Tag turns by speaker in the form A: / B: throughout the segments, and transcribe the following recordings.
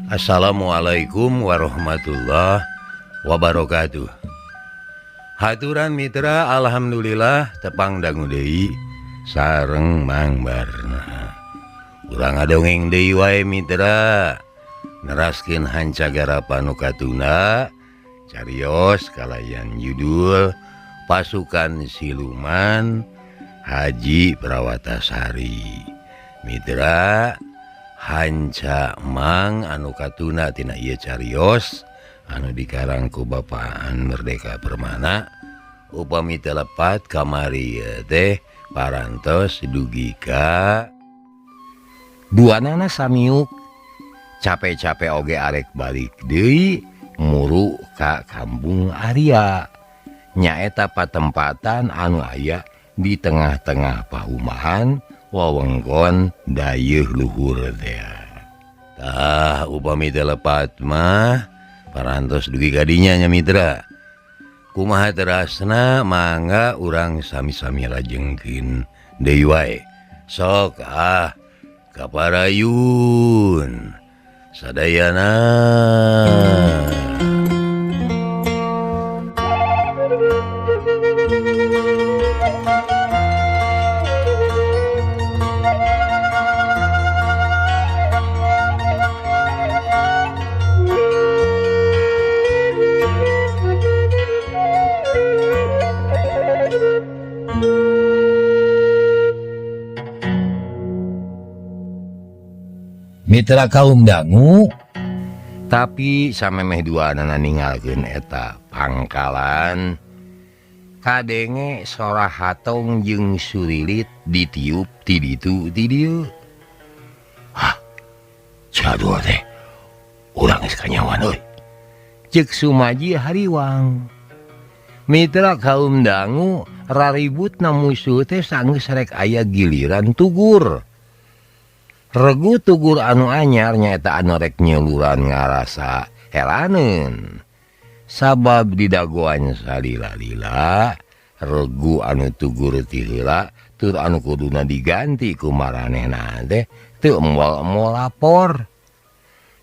A: Assalamualaikum warahmatullahi wabarakatuh. Haturan mitra, alhamdulillah tepang dangu deui sareng Mang Barna. Urang ngadongeng deui wae mitra, neraskeun hancagara nu katunda carios kalayan judul Pasukan Siluman Haji Prawatasari. Mitra, hanca Mang anu katuna tina ieu carios anu dikarang ku Bapaan Merdeka Permana upami teu lepat kamari teh parantos dugi ka duanana samiuk capek-capek oge arek balik deui muru ka Kampung Arya nyaeta patempatan anu aya di tengah-tengah pahumahan wewengkon dayeuh luhur teh. Tah upami teu lepat mah parantos dugi ka dinya nya mitra. Kumaha terasna mangga urang sami-sami lajengkeun deui wae. Sok ah kaparayun sadayana. Mitra kaum dangu, tapi samemeh duanana ninggalkeun eta pangkalan kadenge sora hatong jeung surilit ditiup ti ditu ti dieu. Hah, jadul teh urang geus kanyawan euy. Ceuk Sumaji hariwang. Mitra kaum dangu raributna musuh teh sanggeus rek aya giliran tugur. Regu tugur anu anyar nyaeta anu rek nyeluran ngarasa heraneun. Sabab didagoan salila-lila regu anu tugur ti heula tur anu kuduna diganti ku maranehna teh teu moal-moal lapor.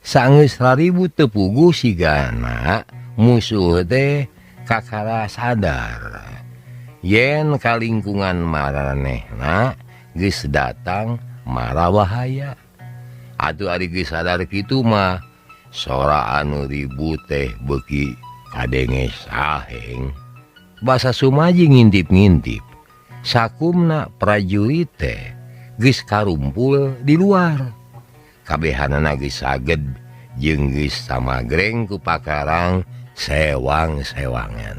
A: Sanggeus raribut teu puguh sigana musuh teh kakara sadar yen ka lingkungan maranehna geus datang mara bahaya. Atuh ari geus sadar kitu mah sora anu ribut teh beuki kadenge saheng. Basa Sumaji ngintip-ngintip sakumna prajurit teh geus karumpul di luar. Kabehanana geus saged jeung geus samagreng ku pakarang sewang-sewangan.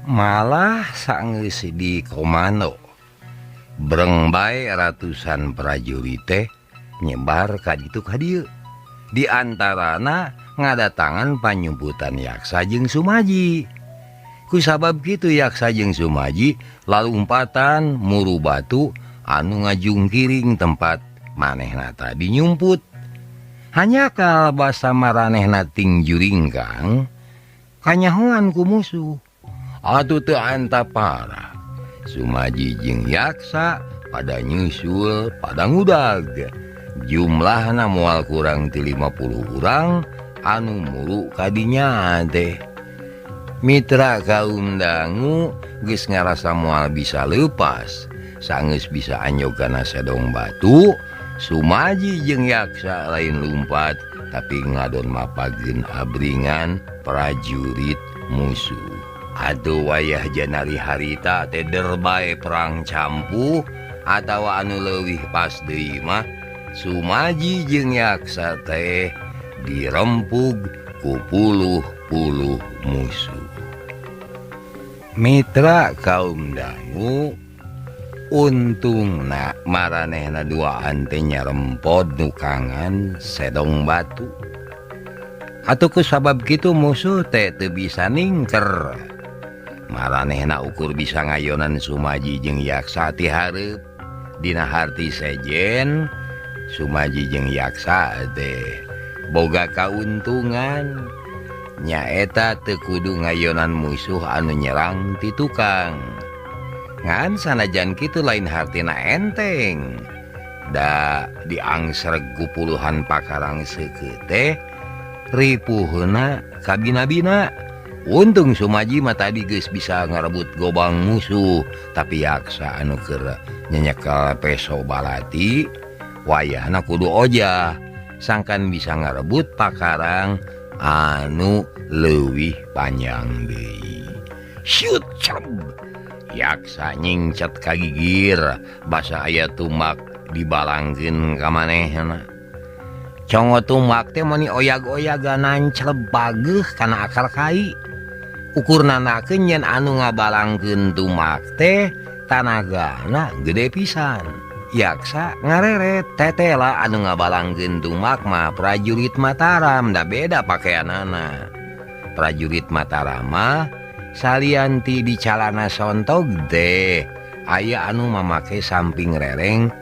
A: Malah sanggeus di komando breng bae ratusan prajurit teh nyebar ka ditu ka dieu. Di antarana ngadatangan panyumputan Yaksa jeung Sumaji. Ku sabab kitu Yaksa jeung Sumaji lalumpatan muru batu anu ngajungkiring tempat manehna tadi nyumput. Hanya basa maranehna ting juringkang kanyahoan ku musuh. Atuh teu antapara Sumaji jeung Yaksa pada nyusul pada ngudag. Jumlahna moal kurang ti 50 urang anu muru kadinya teh. Mitra kaum dangu geus ngarasa moal bisa leupas, sanggeus bisa anjog kana sedong batu. Sumaji jeung Yaksa lain lumpat tapi ngadon mapageun abringan prajurit musuh. Aduh wayah janari harita teh derbae perang campuh atawa anu leuwih pas deui mah Sumaji jeung Yaksa teh dirempug ku puluh-puluh musuh. Mitra kaum dangu untungna maranehna duaan teh nyarempod nukangan sedong batu. Atuh ku sabab kitu musuh teh teu bisa ningker. Maranehna ukur bisa ngayonan Sumaji jeung Yaksa ti hareup. Dina harti sejen Sumaji jeung Yaksa teh boga kauntungan nyaeta teu kudu ngayonan musuh anu nyerang ti tukang. Ngan sanajan kitu lain hartina enteng. Da diangsreg ku puluhan pakarang seukeut teh ripuhna kabina-bina. Untung Sumaji mah tadi geus bisa ngarebut gobang musuh, tapi yaksa anu keur nyenyekel peso balati wayahna kudu ojah sangkan bisa ngarebut pakarang anu leuwih panjang deui. Syut cerb yaksa nyingcet ka gigir basa aya tumak dibalangkeun ka manehna. Congo tumak teh meuni oyag-oyagan nancleb bageuh kana akar kai. Ukur nanakeun yen anu ngabalangkeun tumak teh tanagana gede pisan. Yaksa ngareret tetela anu ngabalangkeun tumak mah prajurit Mataram, da beda pakaianana. Prajurit Mataram mah salianti di calana sontog teh aya anu mamake samping rereng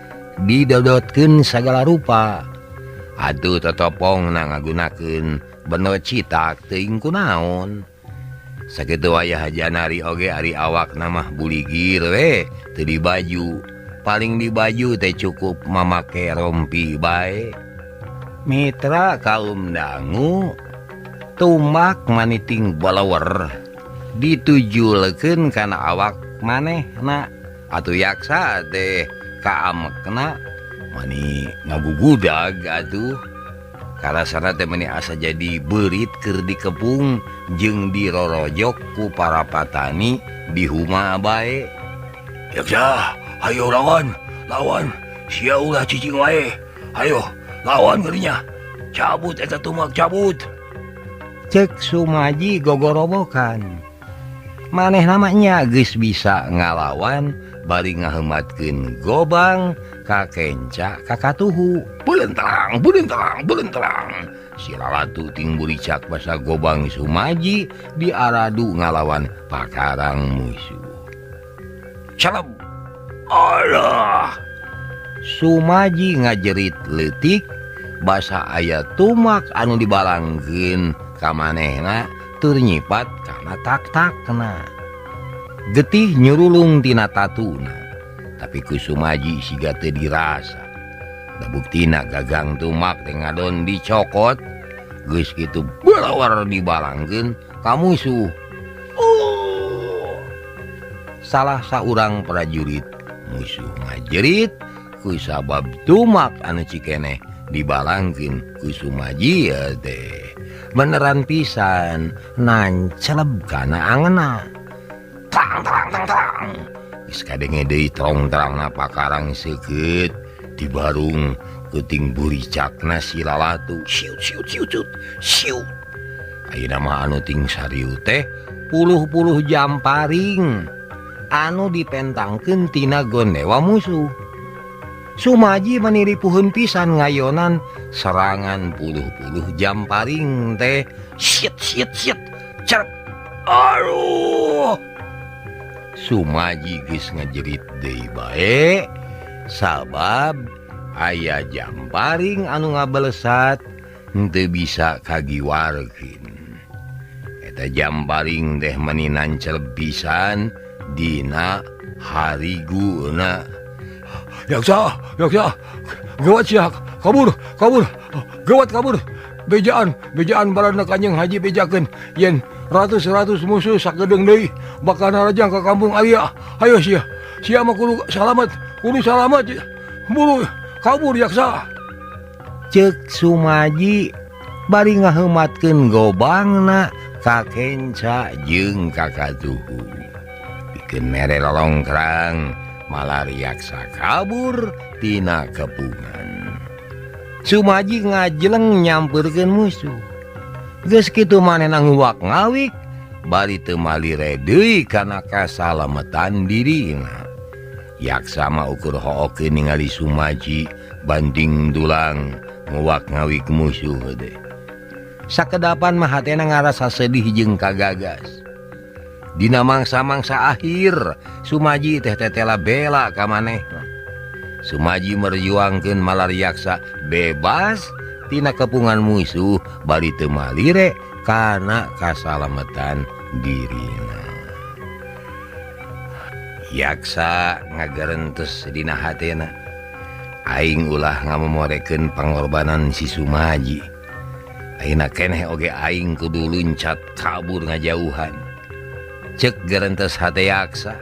A: didodotkeun sagala rupa. Aduh totopong na ngagunakeun bendo citak teuing kunaon. Sakitu wayah janari oge ari awak namah buligir we teu dibaju. Paling dibaju teh cukup mamake rompi bae. Mitra kaum dangu tumak maniting balawer ditujulekeun kana awak manehna. Atuh yaksa teh kaamekna mani ngagugudag atuh. Karasana teh meni asa jadi beurit keur dikepung jeung dirorojok ku para patani di huma bae.
B: Yaksa, hayo lawan, lawan, sia ulah cicing wae. Hayo, lawan geunya. Cabut eta tumak cabut.
A: Cek Sumaji gogorobokan. Manehna mah nya geus bisa ngalawan bari ngaheumatkeun gobang ka kenca ka katuhu.
B: Belentrang, belentrang, belentrang.
A: Si lalatu ting buricak basa gobang Sumaji diaradu ngalawan pakarang musuh.
B: Caleb. Alah.
A: Sumaji ngajerit leutik basa aya tumak anu dibalangkeun ka manehna tur nyipat kana tak-takna. Getih nyurulung tina tatuna, tapi ku Sumaji siga teu dirasa. Da buktina gagang tumak teh ngadon dicokot, geus kitu belawar dibalangkeun ka musuh.
B: Oh.
A: Salah saurang prajurit musuh ngajerit ku sabab tumak anu cikeneh dibalangkeun ku Sumaji teh. Beneran pisan nancleb kana angeuna.
B: Tang tang tang tang.
A: Geus kadenge deui tong terangna pakarang seukeut di barung geuting buricakna si lalatu.
B: Siut siut siut siut. Siut.
A: Ayeuna mah anu ting sariu teh puluh-puluh jamparing anu dipentangkeun tina gondewa musuh. Sumaji maniripuheun pisan ngayonan serangan puluh-puluh jamparing teh.
B: Siut siut siut. Cerep. Aduh.
A: Sumaji geus ngajerit deui bae sabab aya jamparing anu ngabelesat henteu bisa kagiwarkeun. Eta jamparing teh meuni nancel pisan dina hariguna.
B: Yaksa, yaksa, gawat sia, kabur, kabur, gawat kabur. Bejaan, bejaan balana Kanjeng Haji bejakeun yen ratus-ratus musuh sakedeung deui bakal narajang ka kampung Alia. Hayo sia, sia mah kudu salamet, kudu salamet. Buru kabur yaksa.
A: Ceuk Sumaji bari ngaheumatkeun gobangna ka kenca jeung ka katuhu. Pikeun mere lolongkrang malah yaksa kabur tina kepungan. Sumaji ngajeleng nyamperkeun musuh. Geus kitu manehna nguwak ngawik bari teu malire deui kana kasalametan dirina. Yaksa mah ukur hookeun ningali Sumaji banting tulang nguwak ngawik musuh teh. Sakedapan mah hatena ngarasa sedih jeung kagagas. Dina mangsa-mangsa akhir Sumaji teh tetela bela ka manehna. Sumaji merjuangkeun malar yaksa bebas tina kepungan musuh bari teu malire kana kasalametan dirina. Yaksa ngagerentes dina hatena. Aing ulah ngamemorekeun pangorbanan si Sumaji. Ayeuna keneh oge aing kudu luncat kabur ngajauhan. Cek gerentes hate Yaksa.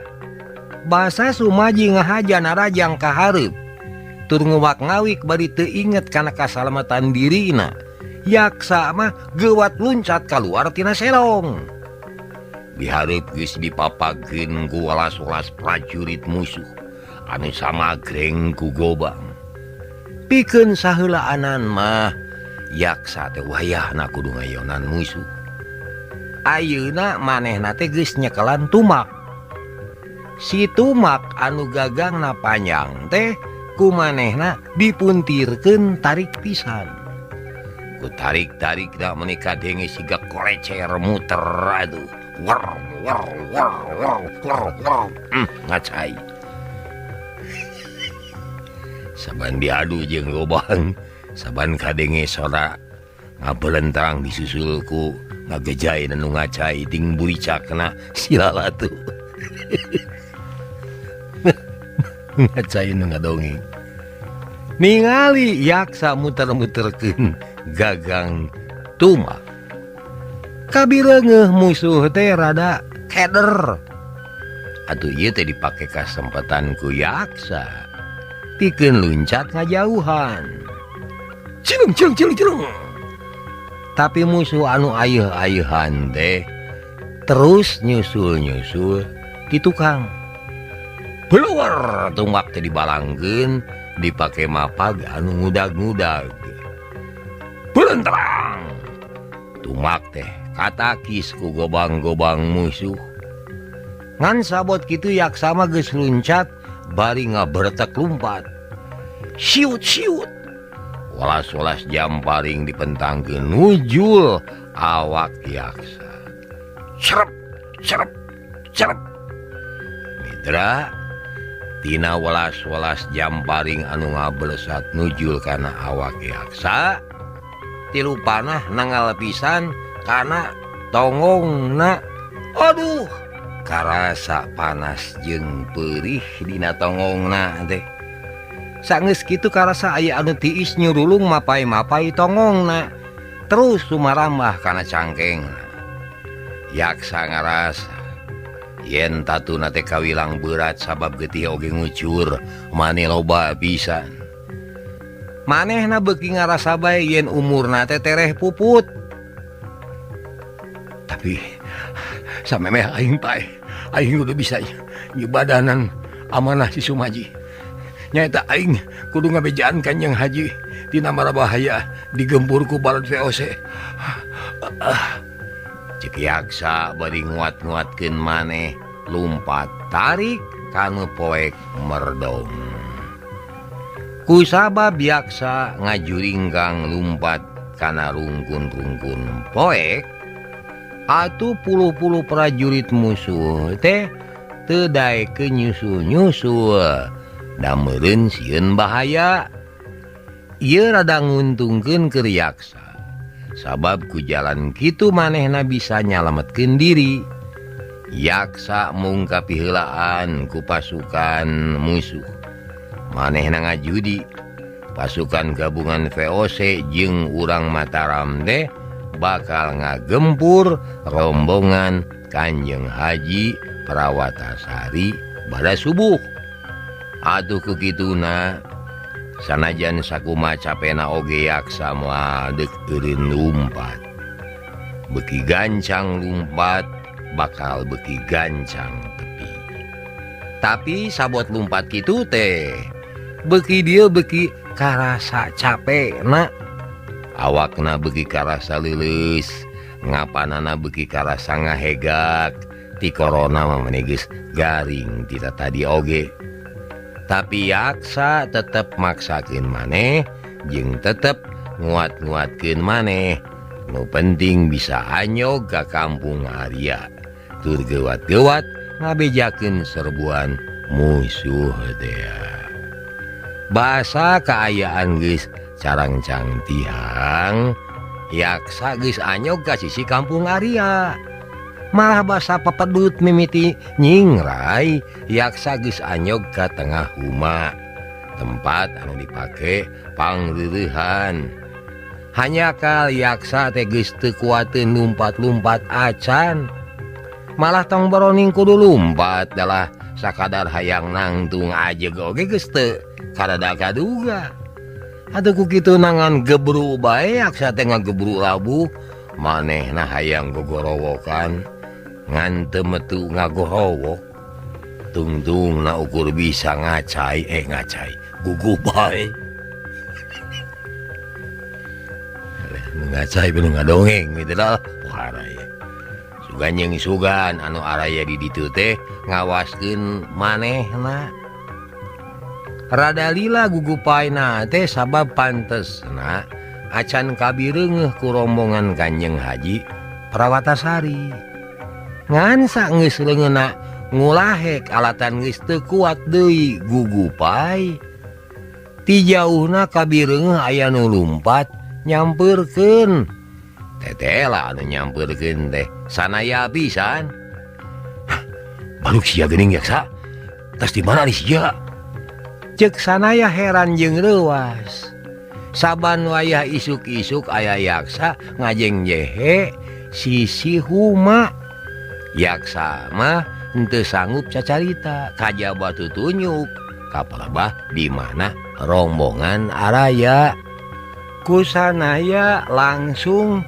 A: Basa Sumaji ngahaja narajang ka hareup. Tur nguwak ngawik bari teu inget kana kasalamatan dirina. Yaksa mah geuwat luncat kaluar tina selong. Dihareup geus dipapagkeun ku welas-welas prajurit musuh anu samagreng ku gobang. Pikeun saheulaanan mah Yaksa teh wayahna kudu ngayonan musuh. Ayeuna manehna teh geus nyekelan tumak. Si tumak anu gagangna panjang teh ku manehna dipuntirkeun tarik pisan. Ku tarik-tarik da meuni kadenge siga kolecer muter aduh. Wer wer wer wer wer wer. Ngacai. Saban diadu jeung gobang, saban kadenge sora ngabelentang disusulku ngagejai nu ngacai ting buricakna silalatu. Ngacai nu ngadongeng. Ningali Yaksa muter-muterkeun gagang tumak. Kabireungeuh musuh teh rada keder. Atuh ieu teh dipake kasempatan ku Yaksa. Pikeun luncat ngajauhan. Cilung cilung cilung cilung. Tapi musuh anu ayeuh-ayeuhan teh terus nyusul-nyusul di tukang. Keluar tumak teh dibalangkeun dipake mapag anu ngudag-ngudag. Belentrang. Tumak teh katakis ku gobang-gobang musuh. Ngan sabot kitu Yaksa mah geus luncat bari ngabertek lumpat. Siut-siut. Welas-welas jam paring dipentangkeun nujul awak Yaksa. Cerep cerep cerep. Mitra tina welas-welas jam paring anu ngablesat nujul kana awak Yaksa. Tilu panah nangal pisan kana tongongna. Aduh, karasa panas jeung perih dina tongongna teh. Sanggeus kitu karasa aya anu tiis nyurulung mapai-mapai tongongna. Terus sumarambah kana cangkengna. Yaksa ngarasa yen tatuna teh kawilang berat sabab getih oge ngucur mane loba pisan. Manehna beuki ngarasa bae yen umurna teh tereh puput. Tapi samemeh aing paeh, aing kudu bisa nyebadanan amanah si Sumaji. Nyaeta aing kudu ngabejaan Kanjeng Haji tina mara bahaya digempur ku balad VOC. Cek Yaksa bari nguat-nguatkeun maneh lumpat tarik kanu poek merdong. Kusabab Yaksa ngajuringkang lumpat kana rungkun-rungkun poek, atuh puluh-puluh prajurit musuh teh teu daekeun nyusul-nyusul. Da meureun sieun bahaya. Ieu rada nguntungkeun keur Yaksa. Sabab ku jalan kitu manehna bisa nyalametkeun diri. Yaksa mung kapiheulaan ku pasukan musuh. Manehna ngajudi. Pasukan gabungan VOC jeung urang Mataram teh bakal ngagempur rombongan Kanjeng Haji Prawatasari pada subuh. Aduh kukituna sanajan sakuma capena oge Yaksa moal deuk eureun lumpat. Beuki gancang lumpat bakal beuki gancang tepi. Tapi sabot lumpat kitu teh beuki dieu beuki karasa capena. Awakna beuki karasa leuleus, ngapanana beuki karasa ngahegak. Ti korona mah meni geus garing ti tadi oge. Tapi Yaksa tetep maksakeun maneh jeung tetep nguat-nguatkeun maneh. Nu penting bisa anyog ka kampung Arya. Tur geuwat-geuwat ngabejakeun serbuan musuh teh. Basa kaayaan geus carangcang tihang, Yaksa geus anyog ka sisi kampung Arya. Malah basa pepedut mimiti nyingrai, Yaksa geus anyog ka tengah huma. Tempat anu dipake pangreureuhan. Hanjakal yaksa teh geus teu kuateun lumpat-lumpat acan. Malah tong boroning kudu lumpat dalah sakadar hayang nangtung ajeg oge geus teu karada kaduga. Atuh ku kitu nangan gebru bae yaksa teh ngagebru labuh manehna hayang gogorowokan ngan teu metu ngagorowok. Tungtung na ukur bisa ngacai ngacai gugup bae. Ngacai bener ngadongeng gitu lah araya. Sugan jeung sugan anu araya di ditu teh ngawaskeun manehna. Rada lila gugupaina teh sabab pantesna acan kabireungeuh ku rombongan Kanjeng Haji Prawatasari. Ngan sageus leungeunna ngulahek alatan geus teu kuat deui gugupai. Ti jauhna kabireungeuh aya nu lumpat nyampeurkeun. Tetela anu nyampeurkeun teh sanaya pisan. Hah, baluk sia geuning yaksa. Tas di mana sia? Ceuk sanaya heran jeung reuas. Saban wayah isuk-isuk aya yaksa ngajeng jehe sisi huma. Yaksa mah henteu sanggup cacarita kajaba tutunyuk ka palebah di mana rombongan araya. Ku sanaya langsung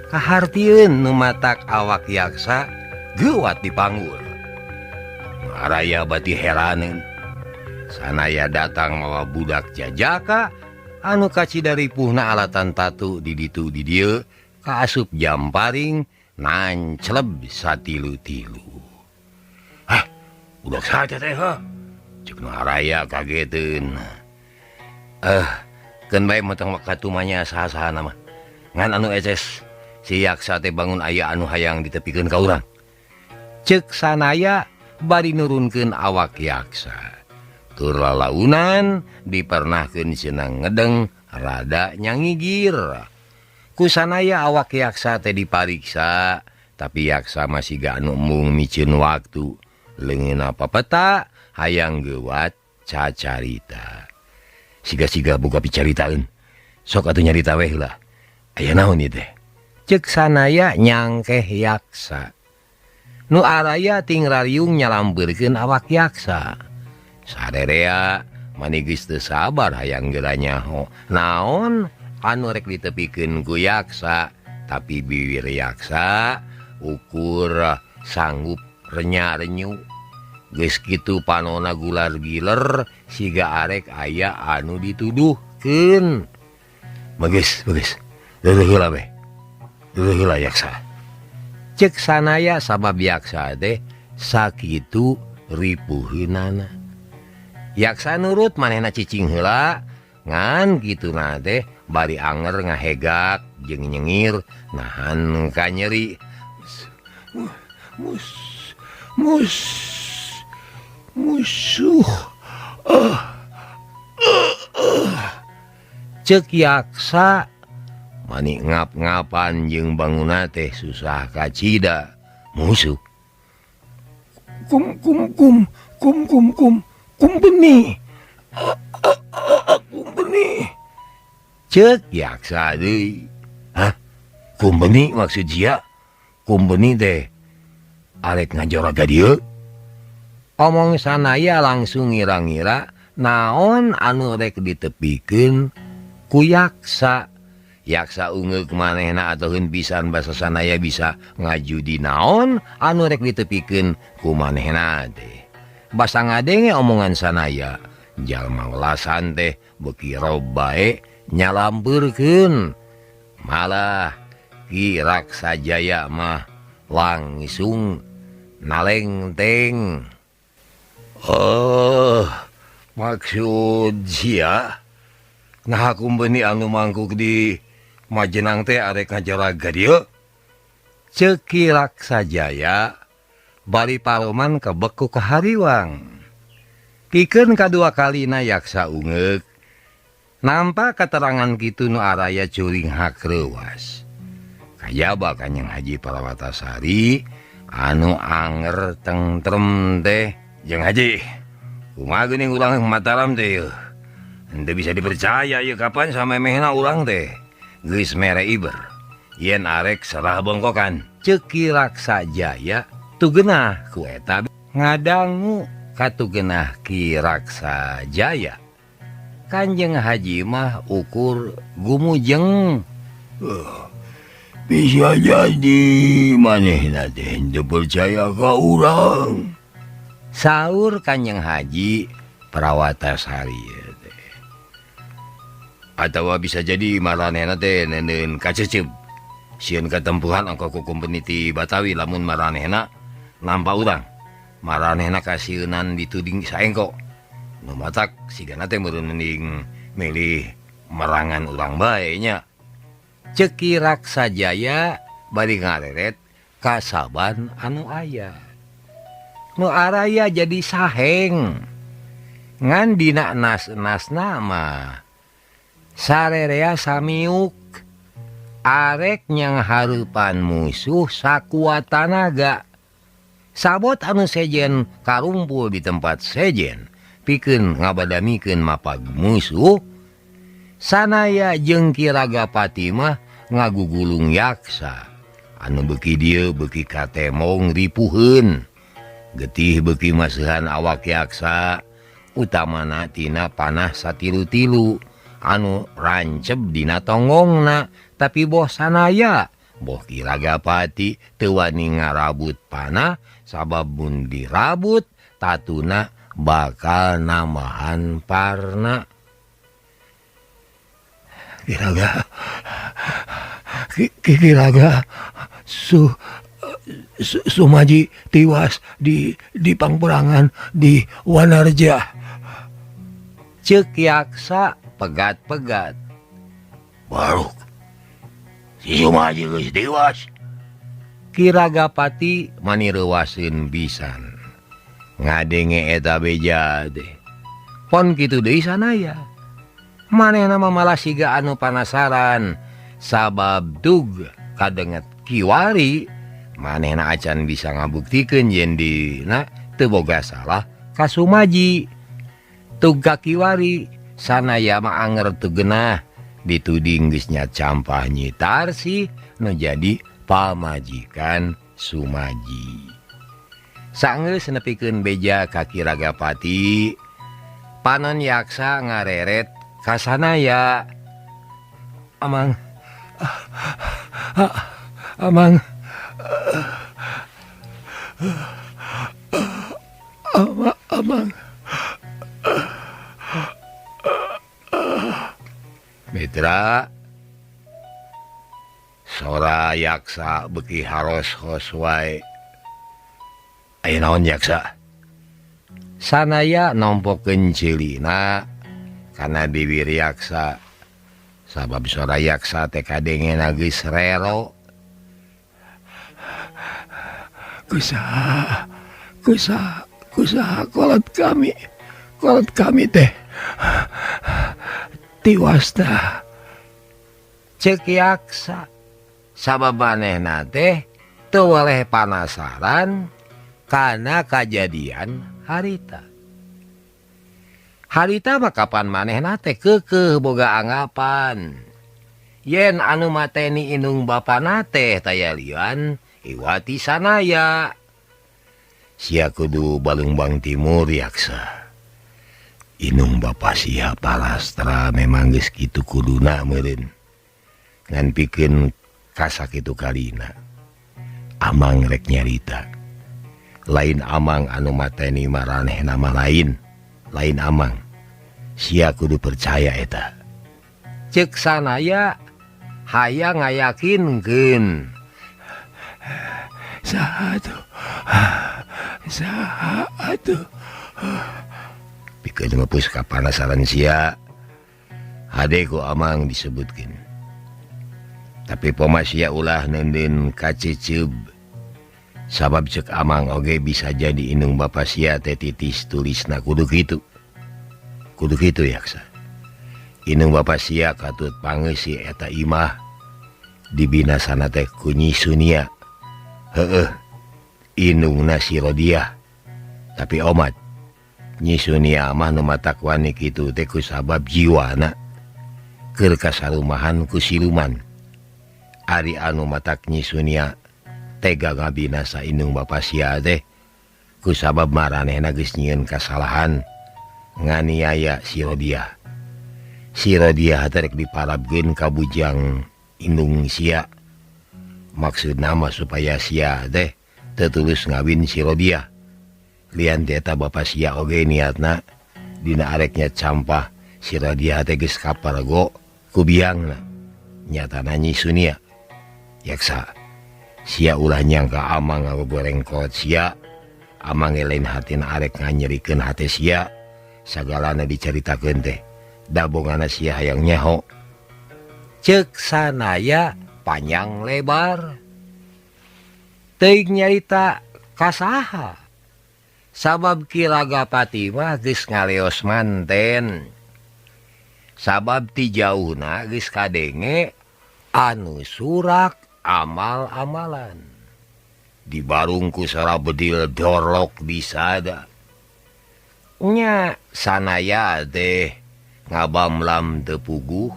A: kahartieun nu matak awak yaksa geuwat dipanggul. Araya bati heraneun. Sanaya datang mawa budak jajaka anu kacida ripuhna alatan tatu di ditu di dieu kaasup jamparing nancleb satilu-tilu. Hah, budak saha teh heuh? Ceuk nu araya kageteun. Keun bae mah tong katumanya saha-sahana mah. Ngan anu eces si yaksa teh bangun aya anu hayang ditepikeun ka urang. Ceuk sanaya bari nurunkeun awak yaksa. Tur lalaunan dipernahkeun cenah ngedeng rada nyangigir. Ku sanaya awak yaksa teh dipariksa, tapi yaksa masih gak anu embung miceun waktu. Leungeunna papeta hayang geuwat cacarita. Siga-siga boga picaritaeun. Sok atuh nyarita weh heula. Aya naon ieu teh? Ceuk sanaya nyangkeh yaksa. Nu araya ting rariung nyalampeurkeun awak yaksa. Sarerea mani geus teu sabar hayang geura nyaho. Naon anu rek ditepikeun ku yaksa, tapi biwir yaksa ukur sanggup renya-renyu. Geus kitu panona gular giler siga arek aya anu dituduhkeun. Bagus, bagus. Leuh heula we. Leuh heula yaksa. Ceuk sanaya sabab yaksa teh sakitu ripuheunana. Yaksa nurut manehna cicing heula ngan kituna teh bari anger ngahegak jeung nyengir nahan ka nyeri. Mus mus musuh. Ceuk yaksa mani ngap-ngapan jeung banguna teh susah kacida musuh. Kum kum kum kum kum kum kumpeni. Kumpeni. Ceuk yaksa deui. Hah? Kumpeni maksud sia? Kumpeni teh arek ngajoraga dieu? Omong sanaya langsung ngira-ngira naon anu rek ditepikeun ku yaksa. Yaksa ungeuk manehna atuheun pisan basa sanaya bisa ngajudi naon anu rek ditepikeun ku manehna teh. Basa ngadenge omongan sanaya, jalma welasan teh beuki rob bae nyalampeurkeun. Malah Ki Raksajaya mah langsung nalengteng. Oh, maksud sia nah kumpeni anu mangkuk di Majenang teh arek ngajaraga dieu? Ceuk Ki Raksajaya bari paloman kebek ku kahariwang. Pikeun kadua kalina yaksa ungeuk. Nampa keterangan kitu nu araya curing hak reuwas. Kajaba Kanjeng Haji Prawatasari anu anger tentrem teh. Jeung Haji, kumaha geuning urang Mataram teh yeuh? Henteu bisa dipercaya ieu kapan samemehna urang teh. Geus mere iber. Yen arek serah bongkokan. Ceuk Ki Raksa Jaya tugenah ku eta ngadangu katugenah Ki Raksa Jaya. Kanjeng Haji mah ukur gumujeng. Bisa jadi manehna teh henteu percaya ka urang. Saur Kanjeng Haji Prawatasari teh. Atawa bisa jadi maranehna teh neundeun kacecep. Sieun katempuhan angka ku kumpeni ti Batawi lamun maranehna nampa urang. Maranehna kasieunan dituding saengko. Nu matak sigana teh meureun mending milih merangan urang bae nya. Ceuk Ki Raksa Jaya bari ngareret ka saban anu aya. Nu araya jadi saheng. Ngan dina nas-nasna mah sarerea samiuk arek nyang hareupan musuh sakuat tanaga. Sabot anu sejen karumpul di tempat sejen pikeun ngabadamikeun mapag musuh. Sanaya jeung Ki Ragapati mah ngagugulung yaksa anu beuki dieu beuki katemong ripuheun. Getih beuki maseuhan awak yaksa utamana tina panah satilu-tilu anu rancep dina tonggongna, tapi boh sanaya boh Ki Ragapati teu wani ngarabut panah sabab mun dirabut tatuna bakal nambahan parna. Kiraga Kiraga Sumaji tiwas di pangperangan di Wanarja. Ceuk yaksa pegat-pegat. Baruk si Sumaji geus tiwas. Ki Ragapati manireuwaseun pisan. Ngadenge eta beja teh. Pon kitu deui sanaya. Manehna mah malah siga anu panasaran sabab dug kadenget kiwari manehna acan bisa ngabuktikeun yen dina teu boga salah ka Sumaji. Tug ka kiwari sanaya mah anger teu genah dituding geus nya campah Nyi Tarsih nu jadi pamajikan Sumaji. Sanggeus nepikeun beja ka Ki Ragapati, panon yaksa ngareret ka sanaya. Amang, amang, amang. Mitra, sora yaksa beuki haros-hos wae. Aya naon yaksa? Sanaya nompokeun ceulina kana bibir yaksa. Sabab sora yaksa teh kadengena geus rero.
B: Kusaha, kusaha, kusaha kolot kami teh tiwasna.
A: Ceuk yaksa. Sabab manehna teh teu weleh panasaran kana kajadian harita. Harita mah kapan manehna teh keukeuh boga anggapan yen anu mateni indung bapana teh taya lian iwati sanaya. Sia kudu Balungbang Timur yaksa. Indung bapa sia palastra memang geus kitu kuduna meureun. Ngan pikeun kasakitu kalina. Amang rek nyarita. Lain amang anu mateni maranehna mah lain. Lain amang. Sia kudu percaya eta. Ceuk sanaya hayang ngayakinkeun.
B: Saha atuh? Saha atuh?
A: Pikeun ngepus ka panasaran sia. Hade ku amang disebutkeun. Tapi poma sia ulah neundeun kaceceub. Sabab ceuk amang oge bisa jadi indung bapa sia teh titis tulisna kudu kitu. Kudu kitu yaksa. Indung bapa sia katut pangeusi eta imah dibina sana teh ku Nyi Sunia. Heueuh, indungna si Rodiah. Tapi omat Nyi Sunia mah nu matak wani kitu teh ku sabab jiwana keur kasarumahan ku siluman. Ari anu matak Nyi Sunia tega ngabinasa indung bapa sia teh ku sabab maranehna geus nyieun kasalahan nganiaya si Rodiah. Si Rodiah teh rek diparabkeun ka bujang indung sia. Maksudna mah supaya sia teh teu tulus ngawin si Rodiah. Lian ti eta bapa sia oge niatna dina areknya campah si Rodiah teh geus kapargo ku biangna. Nyatana Nyi Sunia yaksa sia ulah nyangka amang ngagoreng kolot sia. Amang lain hatina arek nganyerikeun hate sia. Sagalana dicaritakeun teh dabongana sia hayang nyaho. Ceuk sanaya panjang lebar teuing nyarita kasaha. Sabab Ki Ragapati mah geus ngaleos manten. Sabab ti jauhna geus kadenge anu surak amal-amalan. Dibarung ku sora bedil dorlok bisada. Nya sanaya teh ngabamlam teu puguh.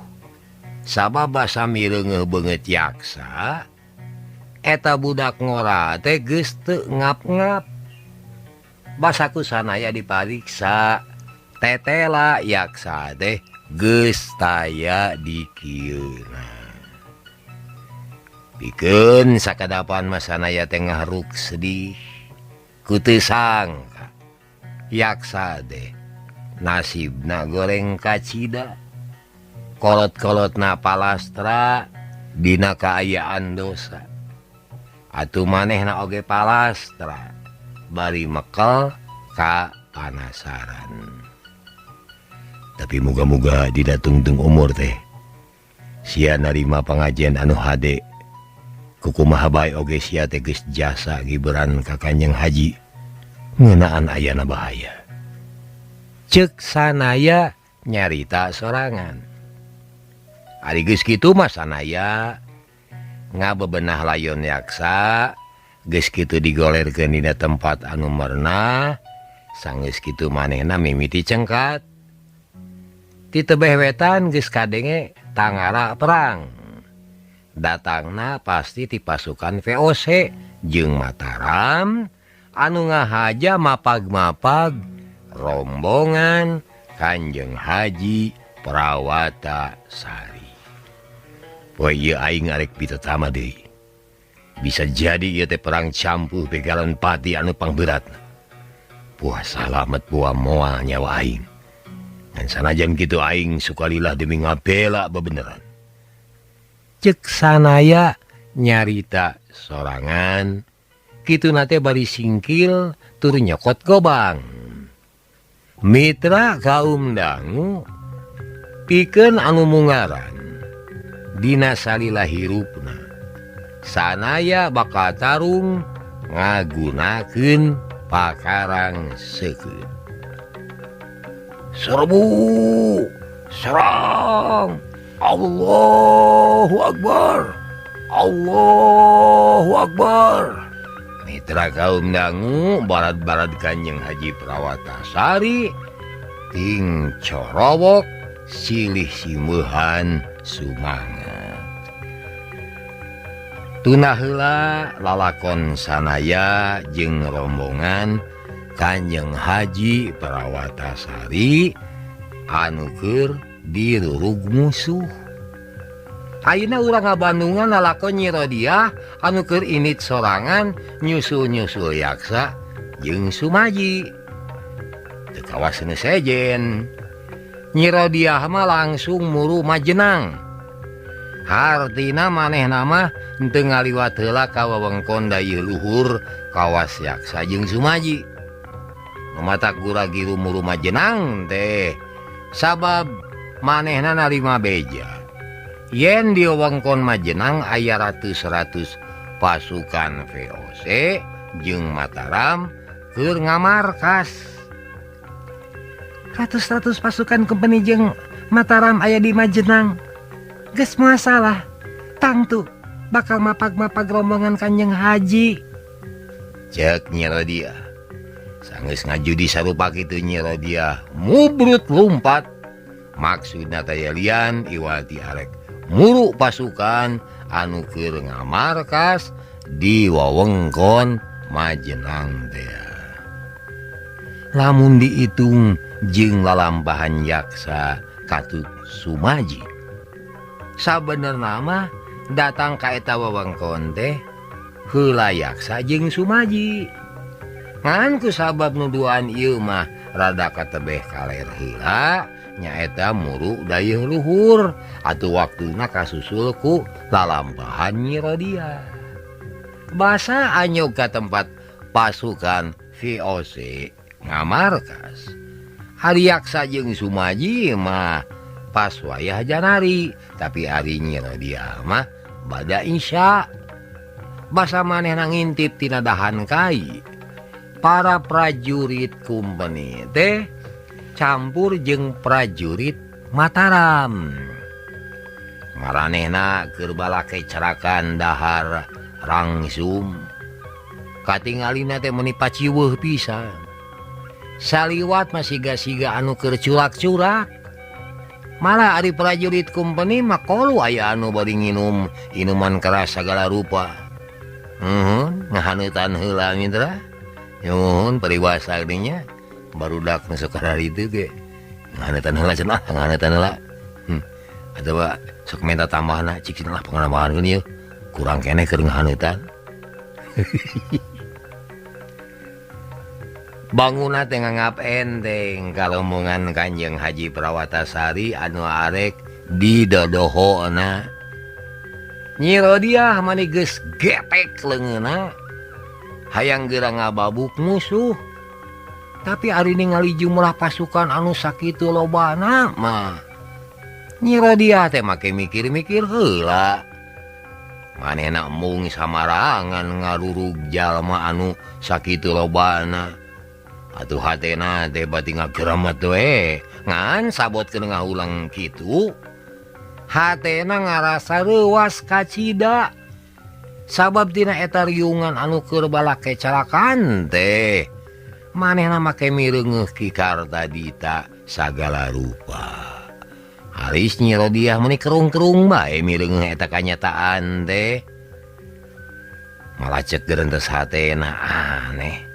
A: Sabab basa mireungeuh beungeut yaksa eta budak ngora teh geus teu ngap-ngap. Basa ku sanaya dipariksa tetela yaksa teh geus taya di kieuna. Pikeun sakadapan mah sanaya teh ngaharuk sedih ku teu sangka yaksa teh nasibna goreng kacida. Kolot-kolotna palastra dina kaayaan dosa. Atuh manehna oge palastra bari mekel ka panasaran. Tapi muga-muga dina tungtung umur teh sia narima pangajian anu hade. Kukumaha bae oge sia teh geus jasa giberan ka Kanjeng Haji ngeunaan ayana bahaya. Ceuk sanaya nyarita sorangan. Ari geus kitu mah sanaya ngabebenah layon yaksa geus kitu digolerkeun dina tempat anu merenah sanggeus kitu manehna mimiti cengkat. Ti tebeh wetan geus kadenge tangara perang. Datangna pasti ti pasukan VOC jeung Mataram anu ngahaja mapag-mapag rombongan Kanjeng Haji Prawata Sari. Poe ieu aing arek pitetama deui. Bisa jadi ieu teh perang campuh begalan pati anu pangberatna. Puah salamet puah moal nyawa aing. Ngan sanajan kitu aing sukalilah demi ngabela bebeneran. Ceuk sanaya nyarita sorangan kituna teh bari singkil tur nyokot gobang. Mitra kaum dangu pikeun anu mungaran dina salila hirupna sanaya bakal tarung ngagunakeun pakarang seukeut. Serbu serang Allahu Akbar Allahu Akbar. Mitra kaum dangu barat-barat Kanjeng Haji Prawatasari ting corowok silih simeuhan sumangat. Tunah heula lalakon sanaya jeung rombongan Kanjeng Haji Prawatasari anu keur dirurug musuh. Ayeuna urang ngabandungan lalakon Nyi Rodiah anu keur init sorangan nyusul-nyusul yaksa jeung Sumaji. Teu kawas nu sejen. Nyi Rodiah mah langsung muru majenang. Hartina manehna mah henteu ngaliwat heula ka wewengkon dayeuh luhur kawas yaksa jeung Sumaji. Matak gura-giru muru majenang teh sabab manehna narima beja. Yen di wewengkon majenang aya ratus-ratus pasukan VOC jeung Mataram keur ngamarkas. Ratus-ratus pasukan kompeni jeung Mataram aya di Majenang. Geus masalah tangtu bakal mapag-mapag rombongan Kanjeng Haji. Ceuk Nyi Rodiah. Sanggeus ngajudi sarupa kitu Nyi Rodiah mubrut lumpat. Maksudna teh lian iwati arek muru pasukan anu keur ngamarkas di wewengkon Majenang teh. Lamun diitung jeung lalampahan Yaksa katut Sumaji, sabenerna mah datang ka eta wewengkon teh heula Yaksa jeung Sumaji. Ngan ku sabab nuduhan ieu mah rada katebeh kaler heula nyaeta muru dayeuh luhur atuh waktuna kasusul ku lalampahan Nyi Rodiah. Basa anyog ka tempat pasukan VOC ngamarkas. Ari Yaksa jeung Sumaji mah pas wayah Janari, tapi ari Nyi Rodiah mah bada Isya. Basa manehna ngintip tina dahan kai. Para prajurit kumpeni teh campur jeung prajurit Mataram. Maranehna keur balake cerakan dahar rangsum. Katingalina teh meuni paciweuh pisan. Saliwat masih siga-siga anu keur curak-curak. Malah ari prajurit kumpeni mah kolu aya anu bari nginum inuman keras sagala rupa. Ngahaneutan heula mitra. Nyuhun paribasa geuning nya. Barudak nu sok kararitu ge. Ngahaneutan heula cenah, ngahaneutan heula. Atawa sok minta tambahna cik cenah panganambahan geuning ieu. Kurang keneh keur ngahaneutan. Bangunna teh nganggap enteng kalomongan Kanjeng Haji Prawatasari anu arek didodohona. Nyi Rodiah mani geus getek leungeunna hayang geura ngababuk musuh. Tapi ari ningali jumlah pasukan anu sakitu lobana mah Nyi Rodiah teh make mikir-mikir heula. Manehna embung samarangan ngarurug jalma anu sakitu lobana. Atuh hatena teh bati ngageramat we, ngan sabot keur ngahulang kitu. Hatena ngarasa reuas kacida. Sabab tina eta riungan anu keur balake carakan teh manehna make mireungeuh Ki Kartadita sagala rupa. Haris Nyi Rodiah meuni kerung-kerung bae mireungeuh eta kanyataan teh. Malah cek gerentes hatena aneh.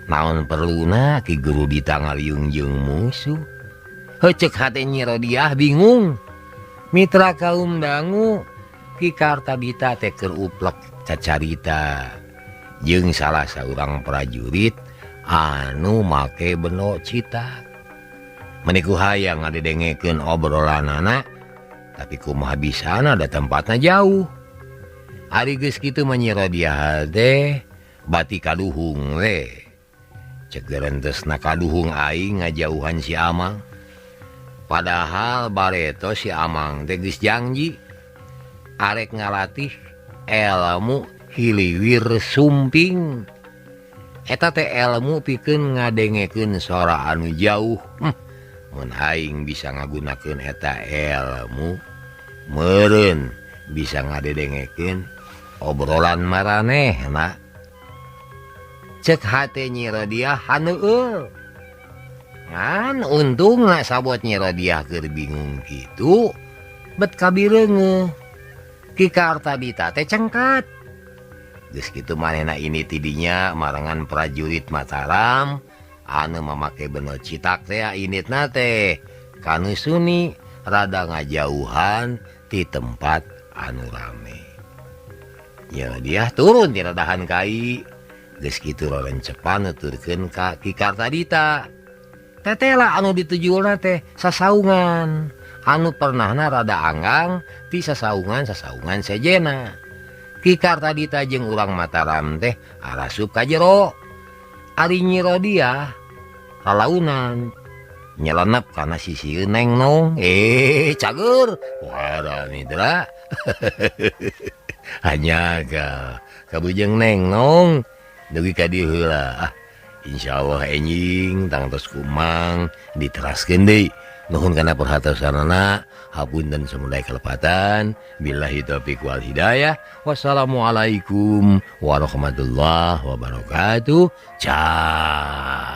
A: Naon perluna Ki Guru Dita ngaliung jeung musuh. Heuceuk hate Nyi Rodiah bingung. Mitra kaum dangu Ki Kartadita teh keur uplek cacarita jeung salah saurang prajurit anu make beno citak. Meni ku hayang ngadedengekeun obrolanana, tapi kumaha bisana da tempatna jauh. Ari geus kitu mah Nyi Rodiah teh bati kaduhung we. Cek gerentesna kaduhung aing ngajauhan si Amang. Padahal bareto si Amang teh geus janji arek ngalatih elmu hiliwir sumping. Eta teh elmu pikeun ngadengekeun sora anu jauh. Mun aing bisa ngagunakeun eta elmu, meureun bisa ngadedengekeun obrolan maranehna. Cek hate Nyi Rodiah haneueul. Ngan untungna sabot Nyi Rodiah keur bingung kitu, bet kabireungeuh. Ki Kartadita teh cengkat. Geus kitu manehna ini tidinya marangan prajurit Mataram anu mamake beno citak teh initna teh kanu Suni rada ngajauhan ti tempat anu rame. Nyi Rodiah turun ti radahan kai. Geus kitu rorencepan nuturkeun ka Ki Kartadita. Tetela anu ditujulna teh sasaungan anu pernahna rada anggang ti sasaungan-sasaungan sejena. Ki Kartadita jeung urang Mataram teh arasup ka jero. Ari Nyi Rodiah lalaunan nyelenep kana sisieun Neng Nong. Cager. Wah, mitra. Hanya ka kabujeng Neng Nong dugi ka dieu heula. Insyaallah enjing tangtos kumang diteraskeun deui. Nuhun kana perhatosanana, hapunten samudaya kalepatan. Billahi taufiq wal hidayah. Wassalamualaikum warahmatullahi wabarakatuh. Ciao.